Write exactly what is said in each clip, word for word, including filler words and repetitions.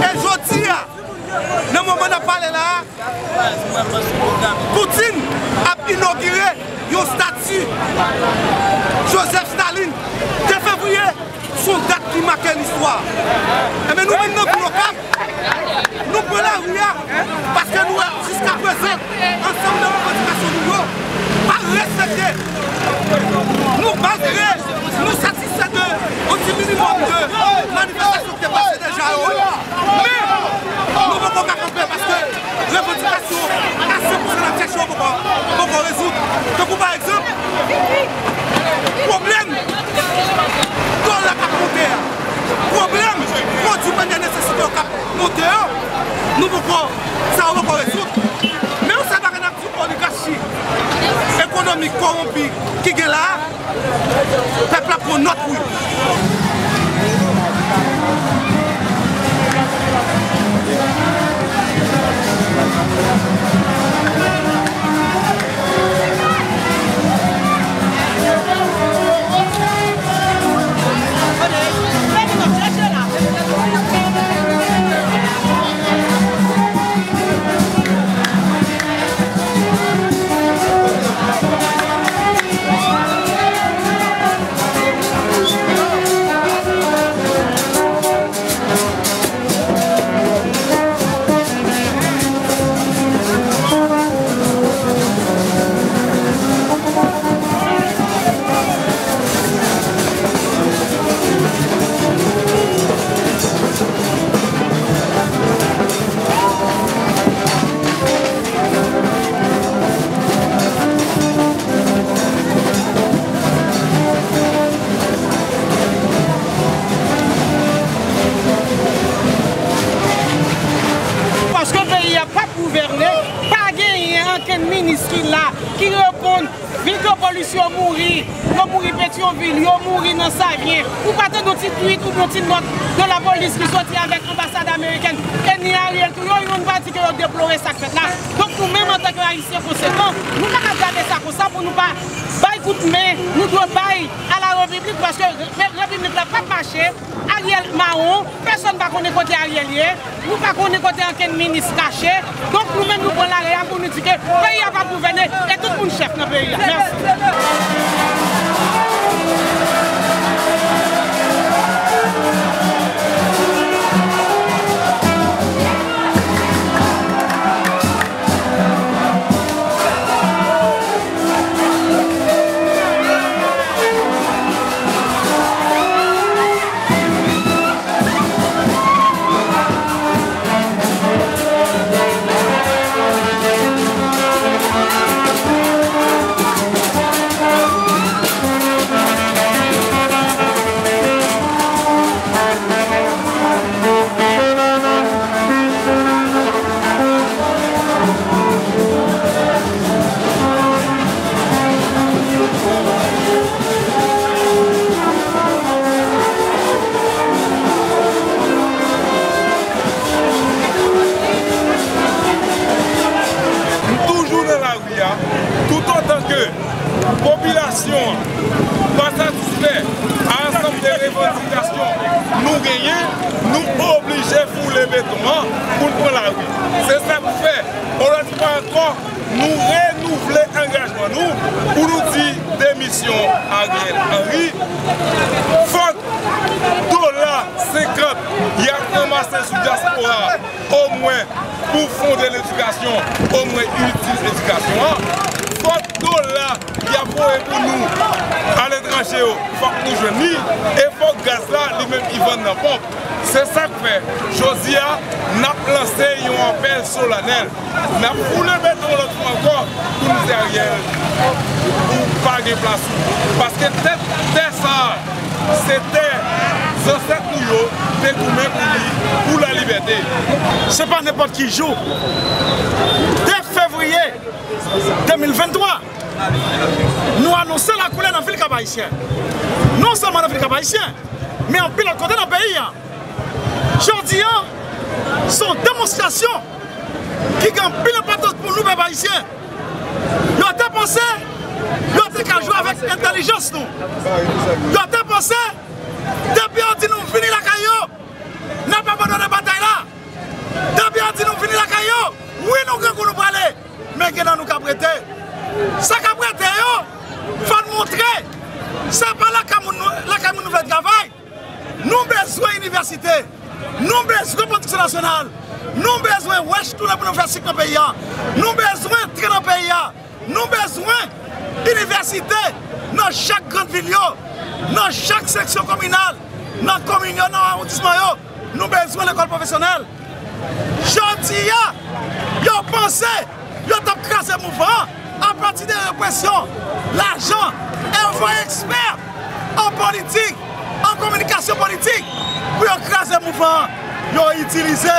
E jodi a, nan moman n ap pale la a, Putin ap inogire yon estati Joseph Stalin. De fevriye, se yon dat ki make listwa. Enben, nou menm nan vil Okap, nou pran lari a, paske nou wè jiskaprezan, ansanm de revandikasyon nou yo pa respekte. Nou malgre nou satisfè de yon ti minimòm de manifestasyon ki te pase deja yo, wi. Men, nou poko ka kanpe paske revandikasyon a san pou san n ap chèche yo poko, poko rezoud. Tankou pa egzanp, pwoblèm dola k ap monte a, pwoblèm pwodui premyè nesesite yo k ap monte yo, nou poko, sa yo poko rezoud. Men yon sèl bagay n ap di, oligachi ekonomik kòwonpi ki gen la a, pèp la pran nòt, wi. Paske peyi a p ap gouvène, pa genyen ankenn minis ki la, ki reponn. Vil Gran Pòlis yo mouri, yo mouri Petyonvil, yo mouri nan Savyen. Ou pa tande yon ti twit oubyen yon ti nòt de lapolis ki soti avèk anbasad amerikèn. E ni Ariel tou, yo youn pa di ke yo deplore sa k fèt la. Donk nou menm antanke Ayisyen konsekan, nou pa ka gade sa konsa pou nou pa bay kout men, nou dwe bay a la repiblik paske re-, repiblik la p ap mache. Ariel mawon, pèsonn pa konnen kote Ariel ye, nou pa konnen kote ankenn minis kache. Donk nou menm nou pran lari a pou nou di ke peyi a p ap gouvène e tout moun chèf nan peyi a. Mèsi. M toujou nan lari a, toutotan ke popilasyon an pa satisfè a ansanm de revandikasyon nou genyen, nou oblije foule beton an pou n pran lari. Se sa k fè, yon lòt fwa ankò, nou renouvle angajman nou pou nou di demisyon Ariel Henry. Fòk dola senkant y ap ranmase sou dyaspora a, omwen pou fonde ledikasyon, omwen itil edikasyon an. Fòk dola y ap voye pou nou aletranje yo, fòk nou jwenn li, e fòk gaz la, li menm, li vann nan ponp. Se sa k fè, jodi a, n ap lanse yon apèl solanèl. N ap foule beton lòt fwa ankò pou nou di Ariel, ou pa gen plas ou. Paske tè, tè sa a, se tè zansèt nou yo te goumen pou li, pou lalibète. Se pa nenpòt ki jou. De fevriye de mil venntwa, nou anonse lakoulè nan vil Kap Ayisyen. Non sèlman nan vil Kap Ayisyen, men anpil lòt kote nan peyi a. Jodi a, se yon demonstrasyon ki gen anpil enpòtans pou nou, pèp ayisyen. Yo te panse yo te ka jwe avèk entèlijans nou. Yo te panse, depi yo di nou vini lakay yo, n ap abandone batay la. inivèsite. Nou bezwen pwodiksyon nasyonal. Nou bezwen wèch tounen pou nou fè sik nan peyi a. Nou bezwen tren nan peyi a. Nou bezwen inivèsite nan chak grann vil yo, nan chak seksyon kominal, nan komin yo, nan awondisman yo. Nou bezwen lekòl pwofesyonèl. Jodi a, yo panse yo t ap kraze mouvman an apati de represyon, lajan, e yo voye ekspè an politik, an kominikasyon politik pou yo kraze mouvman an. Yo itilize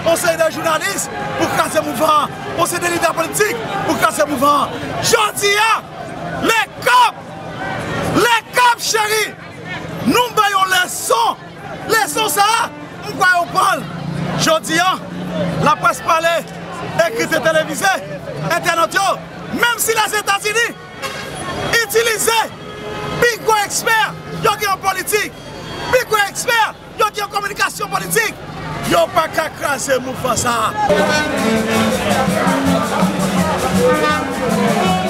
yon seri de jounalis pou kraze mouvman an, yon seri de lidè politik pou kraze mouvman an. Jodi a, lekòp, lekòp cheri, nou bay yon leson. Leson sa a, m kwè yo pran l. Jodi a, laprès pale, ekri, televize, entènot yo, menm si Lèzetazini itilize pi gwo ekspè yo gen an politik, pi gwo ekspè yo gen an kominikasyon politik, yo pa ka kraze mouvman sa a.